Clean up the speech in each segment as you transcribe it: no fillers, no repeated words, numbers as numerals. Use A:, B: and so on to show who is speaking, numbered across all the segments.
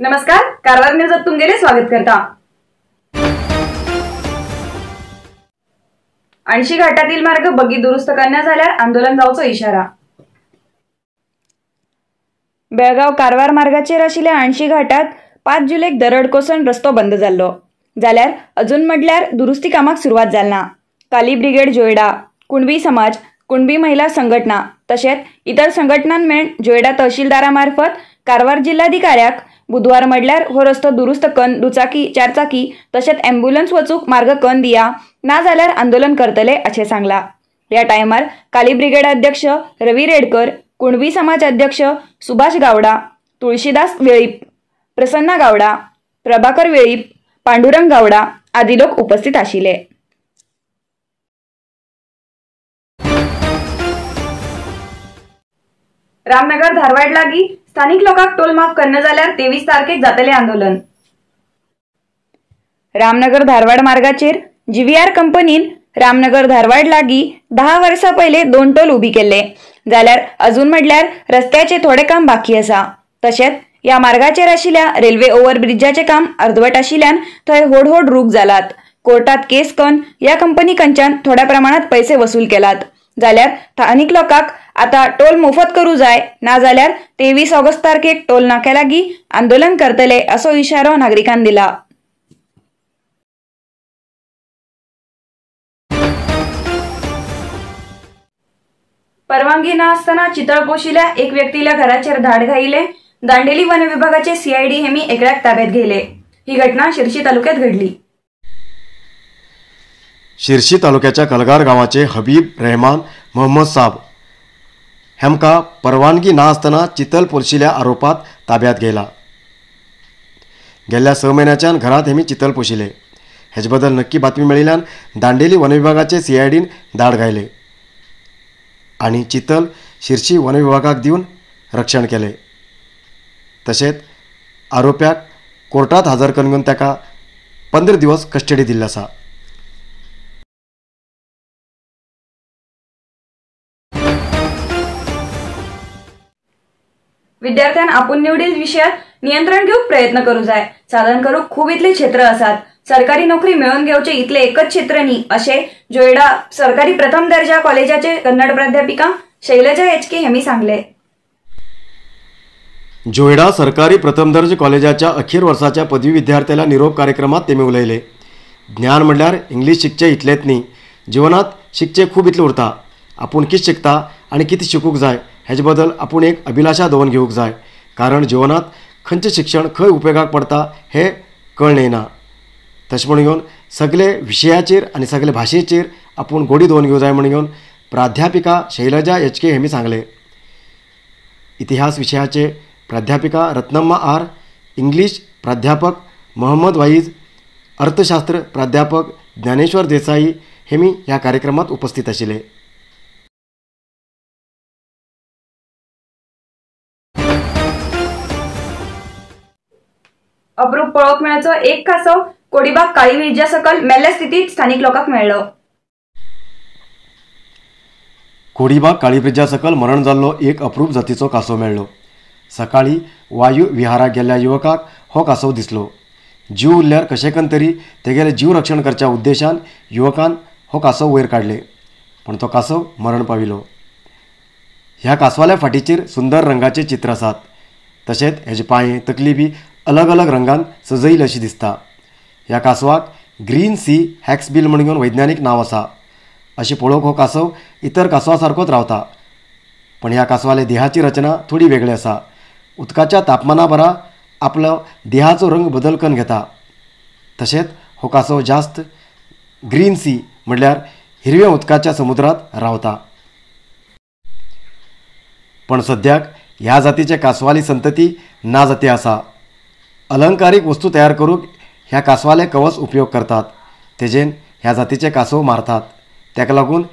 A: नमस्कार, कारवार न्यूजात तुमगेले स्वागत करता। अणशी घाटातील मार्ग बग्गी दुरुस्त करण्यात झाल्यार आंदोलन जावचो इशारा। बेळगाव कारवार मार्गाचेर आशिल्ल्या अणशी घाटात 5 जुलैक दरड कोसळून रस्तो बंद जाल्लो, जाल्यार अजून म्हटल्यार दुरुस्ती कामाक सुरवात जालना। काली ब्रिगेड जोयडा, कुणबी समाज, कुणबी महिला संघटना तशेंच इतर संघटनां मेळून जोयडा तहसीलदारा मार्फत कारवार जिल्हाधिकाऱ्याक बुधवार म्हटल्यार हो रस्तो दुरुस्त कन दुचाकी, चारचाकी तशेंच ॲम्ब्युलन्स वचूक मार्ग कन दिया, ना जाल्यार आंदोलन करतले अशें सांगला। ह्या टायमार काली ब्रिगेड अध्यक्ष रवी रेडकर, कुणबी समाज अध्यक्ष सुभाष गावडा, तुळशीदास वेळीप, प्रसन्ना गावडा, प्रभाकर वेळीप, पांडुरंग गावडा आदी लोक उपस्थित आशिल्ले। रामनगर धारवाड लागी स्थानिक लोकांक टोल माफ करना जाल्यार 23 तारखेक जातले आंदोलन। रामनगर धारवाड मार्गाचेर जीव्हीआर कंपनीन रामनगर धारवाड लागी 10 वर्सां पयले 2 टोल उबी केल्ले, जाल्यार अजून म्हटल्यार रस्त्याचे थोडे काम बाकी आसा। तशेंच ह्या मार्गाचेर आशिल्ल्या रेल्वे ओव्हरब्रिजाचें काम अर्दवट आशिल्ल्यान थंय व्हड व्हड रूख जालात। कोर्टात केस कन ह्या कंपनी कडच्यान थोड्या प्रमाणात पैसे वसूल केलात, जाल्यार स्थानिक लोकांक आता टोल मोफत करू जाय, ना जाल्यार 23 ऑगस्ट तारखेक टोल नाक्या लागी आंदोलन करतले असो इशारो नागरिकांनी दिला। परवानगी न असताना चितळ पोशिल्या एक व्यक्तीला घराचेर धाड घायले। दांडेली वन विभागाचे सीआयडी हेमी एकल्याक ताब्यात घेतले। ही घटना शिर्शी तालुक्यात घडली।
B: शिर्शी तालुक्याच्या कलगार गावाचे हबीब रहमान मोहम्मद साब हेमका परवानगी ना आसतना चितल पोशिल्या आरोपात ताब्यात घेतला। गेल्या 6 म्हयन्याच्यान घरात हेमी चितल पोशिले। हेजे बद्दल नक्की बातमी मेळिल्ल्यान दांडेली वन विभागाचे सीआयडीन धाड घायले आनी चितल शिर्शी वन विभागाक दिवन रक्षण केले। तशेंच आरोप्याक कोर्टात हजर करून ताका 15 दिवस कस्टडी दिल्ली आसा।
A: विद्यार्थ्यां आपूण निवडील विषयात नियंत्रण घेवंक प्रयत्न करू जाय। साधन करूंक खूब इतले क्षेत्र आसात, सरकारी नोकरी मेळोवन घेवचे इतले एकच क्षेत्र न्ही अशें जोयडा सरकारी प्रथम दर्जा कॉलेजाचे कन्नड प्राध्यापिका शैलजा एच के हेमी सांगले।
B: जोयडा सरकारी प्रथम दर्जा कॉलेजाच्या अखेर वर्साच्या पदवी विद्यार्थ्याला निरोप कार्यक्रमात तेमी उलयले। ज्ञान म्हणल्यार इंग्लीश शिकचे इतलेंच न्ही, जिवनात शिकचे खूब इतलें उरता। आपूण कितें शिकता आनी कितें शिकूंक जाय हेजे बद्दल आपूण एक अभिलाशा दवरून घेवंक जाय, कारण जिवनात खंयचें शिक्षण खंय उपयोगाक पडटा हें कळ्ळें येना। तशें म्हण घेवन सगळे विशयाचेर आनी सगळे भाशेचेर आपूण गोडी दवरून घेवंक जाय म्हण घेवन प्राध्यापिका शैलजा एच के हेमी सांगलें। इतिहास विशयाचे प्राध्यापिका रत्नम्मा आर, इंग्लीश प्राध्यापक मोहम्मद वाईज, अर्थशास्त्र प्राध्यापक ज्ञानेश्वर देसाई हेमी ह्या कार्यक्रमात उपस्थित आशिल्ले।
A: अप्रूप पळोवंक मेळचो एक कासव कोडीबाग काळी विजा सकल मेल्ल्या स्थितीत स्थानिक लोकांक मेळ्ळो।
B: कोडीबाग काळी ब्रिजा सकल मरण जाल्लो एक अप्रूप जातीचो कासव मेळ्ळो। सकाळी वायू विहाराक गेल्ल्या युवकाक हो कासव दिसलो। जीव उरल्यार कशें तरी तेगेले जीव रक्षण करच्या उद्देशान युवकान हो कासव वयर काडले, पण तो कासव मरण पाविलो। ह्या कासवाल्या फाटीचेर सुंदर रंगाचे चित्र आसात, तशेंच हेजे पांय तकली बी अलग अलग रंगान सजयिल्ली अशी दिसता। ह्या कासवाक ग्रीन सी हॅक्सबिल म्हण घेवन वैज्ञानीक नांव आसा। अशें पळोवंक हो कासव इतर कासवा सारकोच रावता, पण ह्या कासवाले देहाची रचना थोडी वेगळी आसा। उदकाच्या तापमाना बरा आपलो देहाचो रंग बदल करून घेता। तशेंच हो कासव जास्त ग्रीन सी म्हणल्यार हिरव्या उदकाच्या समुद्रात रावता। पण सद्याक ह्या जातीचे कासवाली संतती ना जाती आसा। अलंकारीक वस्तू तयार करूंक ह्या कासवाले कवच उपयोग करतात, तेजेन ह्या जातीचे कासव मारतात। ताका लागून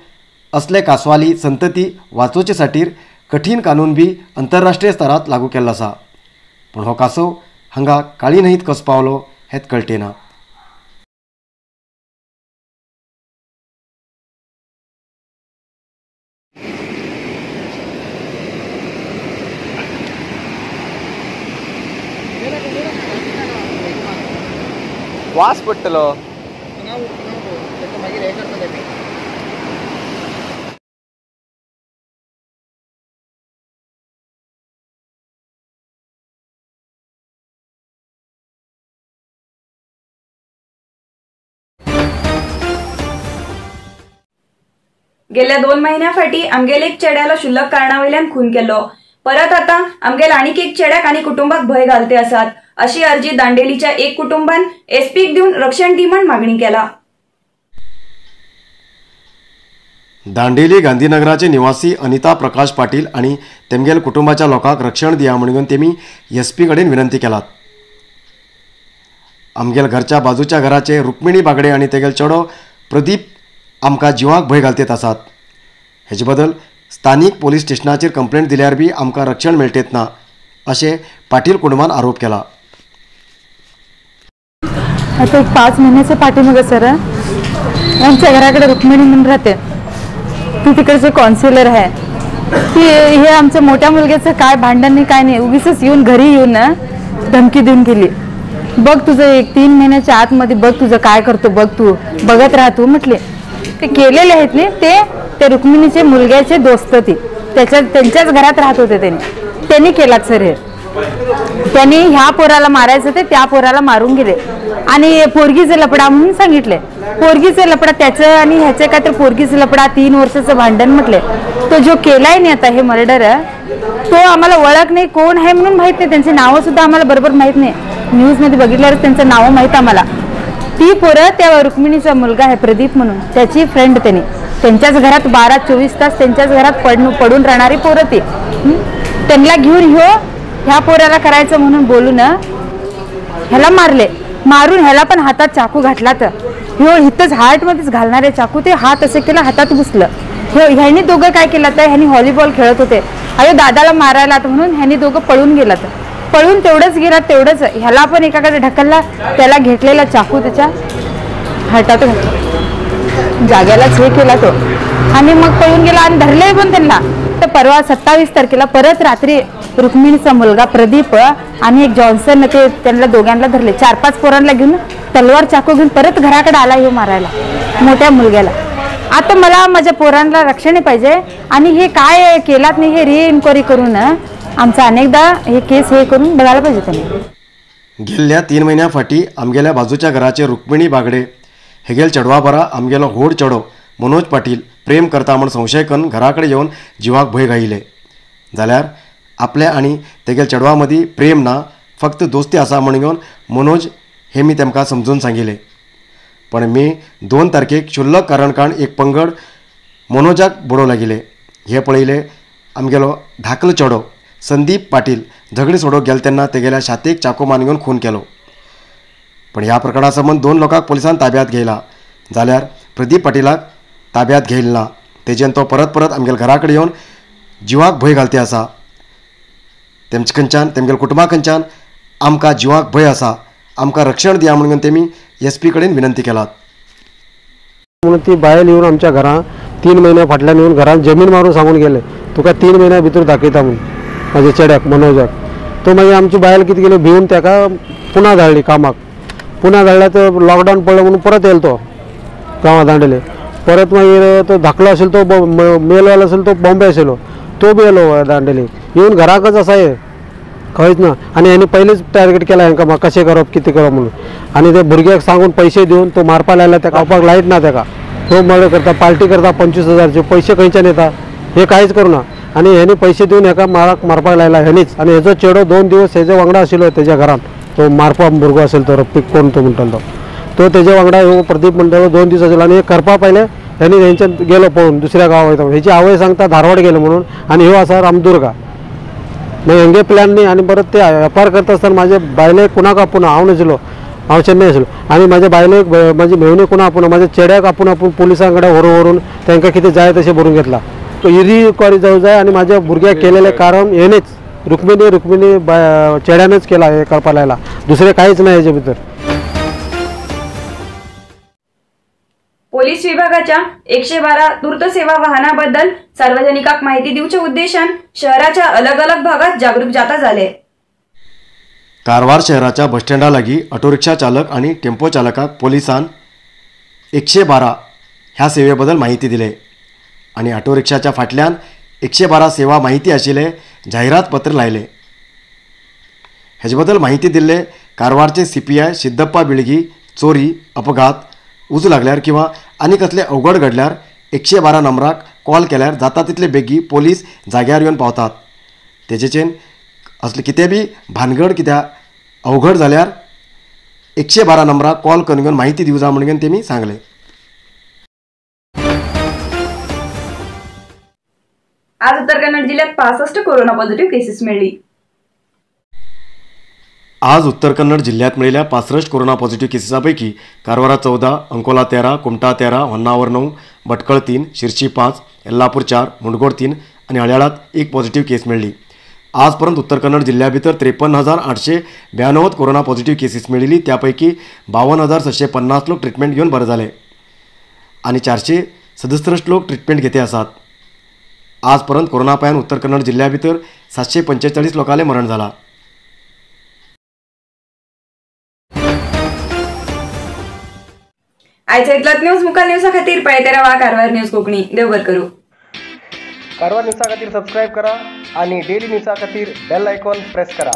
B: असले कासवाली संतती वाचोवचे खातीर कठीण कानून बी अंतरराष्ट्रीय स्तरात लागू केल्लो आसा। पूण हो कासव हांगा काळी न्हंयत कसो पावलो हेंच कळटे ना।
C: वास पडटलो.
A: गेल्या 2 महिन्या फाटी आमगेल एक चेड्यालो शुल्लक कारणा वयल्यान खून केलो. परत आता आमगेल आणीक एक चेड्याक आनी कुटुंबाक भंय घालते आसात अशी अर्जी दांडेलीच्या एक कुटुंबान एसपीक दिवन रक्षण दी म्हण मागणी केला.
B: दांडेली गांधीनगराचे निवासी अनिता प्रकाश पाटील आनी तेमगेल कुटुंबाच्या लोकांक रक्षण दिया म्हणून तेमी एसपी कडेन विनंती केलात. आमगेल घरच्या बाजूच्या घराचे रुक्मिणी बागडे आनी तेगेल चेडो प्रदीप आमकां जिवाक भंय घालतेत आसात. हेजे बदल स्थानीक पोलीस स्टेशनाचेर कंप्लेंट दिल्यार बी आमकां रक्षण मेळटेत ना अशें पाटील कुटुंबान आरोप केला.
D: आता एक 5 महिन्याच्या पाठीमागे सर आमच्या घराकडे रुक्मिणी म्हणून राहते, ती तिकडचे कॉन्सिलर आहे. ती हे आमच्या मोठ्या मुलग्याचं काय भांडण नाही काय नाही, उगीच येऊन घरी येऊन धमकी देऊन गेली. बघ तुझं एक 3 महिन्याच्या आतमध्ये बघ तुझं काय करतो बघ, तू बघत राहतो म्हटले. ते केलेले आहेत नाही ते ते रुक्मिणीचे मुलग्याचे दोस्त, ती त्याच्या त्यांच्याच घरात राहत होते. त्यांनी त्यांनी केला सर हे. त्यांनी ह्या पोराला मारायचं ते त्या पोराला मारून गेले. आणि पोरगीचं लपडा म्हणून सांगितले, पोरगीचं लपडा त्याचं आणि ह्याचं काय तर पोरगीचं लपडा 3 वर्षाचं भांडण म्हटले. तो जो केलाय नाही आता हे मर्डर, तो आम्हाला ओळख नाही, कोण आहे म्हणून माहीत नाही, त्यांची नावं सुद्धा आम्हाला बरोबर माहीत नाही. न्यूजमध्ये बघितल्यावर त्यांचं नावं माहीत आम्हाला. ती पोरं त्या रुक्मिणीचा मुलगा आहे प्रदीप म्हणून, त्याची फ्रेंड, त्यांनी त्यांच्याच घरात 12-24 तास त्यांच्याच घरात पडून राहणारी पोरं ती. त्यांना घेऊन ह्यो ह्या पोराला करायचं म्हणून बोलून ह्याला मारले. मारून ह्याला पण हातात चाकू घातला, तर ह्यो इथंच हार्टमध्येच घालणारे चाकू ते हात असे केला हातात घुसलं. ह्यो ह्यांनी दोघं काय केलं तर ह्यांनी व्हॉलीबॉल खेळत होते, अयो दादाला मारायला म्हणून ह्यांनी दोघं पळून गेला. तर पळून तेवढंच गेला, तेवढंच ह्याला पण एकाकडे ढकलला, त्याला घेतलेला चाकू त्याच्या हातात घातला, जाग्यालाच हे केला तो, आणि मग पळून गेला आणि धरले पण त्यांना. तर परवा 27 तारखेला परत रात्री रुक्मिणीचा मुलगा प्रदीप आणि एक जॉन्सन ते त्यांना दोघांना धरले. 4-5 पोरांना घेऊन तलवार चाकू घेऊन परत घराकडे आला ह्यो मारायला मोठ्या मुलग्याला. आता मला माझ्या पोरांना रक्षण पाहिजे आणि हे काय केलात नाही हे री इन्क्वायरी करून आमचा अनेकदा हे केस हे करून बघायला पाहिजे त्यांनी.
B: गेल्ल्या 3 महिन्या फाटी आमगेल्या बाजूच्या घराचे रुक्मिणी बागडे हेगेल चेडवा बरा आमगेलो व्हड चेडो मनोज पाटील प्रेम करता म्हण संशय करून घराकडे येवन जिवाक भंय घायले. जाल्यार आपल्या आनी तेगेल चेडवा मदीं प्रेम ना, फक्त दोस्ती आसा म्हण घेवन मनोज हे मी तेमकां समजून सांगिल्लें. पण मे 2 तारखेक क्षुल्लक कारण काण एक पंगड मनोजाक बडोवंक लागिल्ले. हें पळयलें आमगेलो धाकलो चेडो संदीप पाटील झगडी सोडोवंक गेलो तेन्ना तेगेल्या छातयेक चाकू मारून घेवन खून केलो. पण ह्या प्रकरणा संबंद 2 लोकांक पुलिसान ताब्यात घेयला, जाल्यार प्रदीप पाटीलाक ताब्यात घेयला ना. तेजेन तो परत परत आमगेल्या घरा कडेन येवन जिवाक भंय घालते आसा. तेमचे खंयच्यान तेमगेल्या कुटुंबा खंयच्यान आमकां जिवाक भंय आसा, आमकां रक्षण दिया म्हणून तेमी एस पी कडेन विनंती केलात.
E: म्हणून ती बायल येवन आमच्या घरां 3 म्हयन्या फाटल्यान येवन घरान जमीन मारून सांगून गेले, तुका 3 म्हयन्या भितर दाखयता म्हणून म्हाज्या चेड्याक मनोजाक. तो मागीर आमची बायल कितें केली भिवन ताका पुना धाडली कामाक. पुना धाडल्या तर लॉकडावन पडलो म्हणून परत येयलो तो गांवां दांडेले. परत मागीर तो धाकलो आशिल्लो तो मेलवालो आशिल्लो तो बॉम्बे आशिल्लो, तो बी येयलो दांडेली. येवन घराकच आसा हे खंयच ना. आनी हेणी पयलींच टार्गेट केला हेंकां कशें करप कितें करप म्हणून. आनी ते भुरग्याक सांगून पयशे दिवन तो मारपा लायला, तेका खावपाक लायट ना तेका. तो मर्डर करता, पार्टी करता 25,000चे पयशे खंयच्यान येता हे कांयच करूना. आनी हेणी पयशे दिवन हेका मारपाक लायला हेणीच. आनी हेजो चेडो 2 दिवस हेजे वांगडा आशिल्लो तेज्या घरान, तो मारपा भुरगो आशिल्लो तो रफ्फीक कोण तो म्हणटलो तो तेजे वांगडा ह्यो प्रदीप म्हणटलो 2 दीस आशिल्लो. आनी हे करपा पयलें हेणी हेंच्यान गेलो पळून दुसऱ्या गांवा वयता. हेची आवय सांगता धारवाड गेलो म्हणून, आनी ह्यो आसा रामदुर्गा. मागीर हेंगे प्लॅन न्ही. आनी परत ते वेपार करता आसतना म्हाजे बायलेक कोणाक आपोवना, हांव नाशिल्लो, हांव चेन्नय आशिल्लो. आनी म्हाज्या बायलेक म्हाजी मेवणी कोणा आपोवना, म्हाज्या चेड्याक आपूण आपूण पुलिसां कडेन व्हरून व्हरून तांकां कितें जाय तशें बरोवन घेतला. री इन्क्वायरी जावं जाय. आनी म्हाज्या भुरग्याक केलेलें कारण हेणीच रुक्मिणी रुक्मिणी चेड्यानच केला हे करपा लायला, दुसरें कांयच ना हेजे भितर.
A: पोलीस विभागाच्या 112 तुर्त सेवा वाहनाबद्दल सार्वजनिकांक माहिती दिवच्या उद्देशान शहराच्या अलग अलग भागात जागरूक जाता झाले.
B: कारवार शहराच्या बसस्टँडा लागीं ऑटोरिक्षा चालक आनी टेम्पो चालकाक पोलिसान 112 ह्या सेवे बद्दल माहिती दिले आनी ऑटोरिक्षाच्या फाटल्यान 112 सेवा माहिती आशिल्ले जाहिरात पत्र लायले. हेजे बद्दल माहिती दिल्ले कारवारचे CPI Siddappa Bilgi चोरी, अपघात, उजो लागल्यार किंवा आनी कसले अवघड घडल्यार 112 नंबराक कॉल केल्यार जाता तितले बेगी पोलीस जाग्यार येवन पावतात. तेजेचेन असले कितें बी भानगड कित्याक अवघड जाल्यार 112 नंबराक कॉल करून घेवन माहिती दिवं जाय म्हणून तेमी सांगले.
A: आज उत्तर कन्नड जिल्ह्यात 65 कोरोना पॉझिटिव्ह केसेस मिळली.
B: आज उत्तर कन्नड जिल्ह्यात मिळालेल्या 65 कोरोना पॉझिटिव्ह केसेसापैकी कारवारा 14, अंकोला 13, कुमठा 13, होन्नावर 9, भटकळ 3, शिरशी 5, येल्लापूर 4, मुंडगोड 3 आणि हळ्याळात 1 पॉझिटिव्ह केस मिळली. आजपर्यंत उत्तर कन्नड जिल्ह्याभितर 53,892 कोरोना पॉझिटिव्ह केसेस मिळाली. त्यापैकी 52,650 लोक ट्रीटमेंट घेऊन बरे झाले आणि 467 लोक ट्रीटमेंट घेते आसात. आजपर्यंत कोरोना पायान उत्तर कन्नड जिल्ह्याभितर 745 लोकांले मरण झाला.
A: आयच्या इतलोच न्यूज मुखार न्यूजा खातीर पळयत रावा कारवार न्यूज कोंकणी. देव बरें करूं.
C: कारवार न्यूजा खातीर सबस्क्रायब करा आणि डेली न्यूजा खातीर बेल आयकॉन प्रेस करा.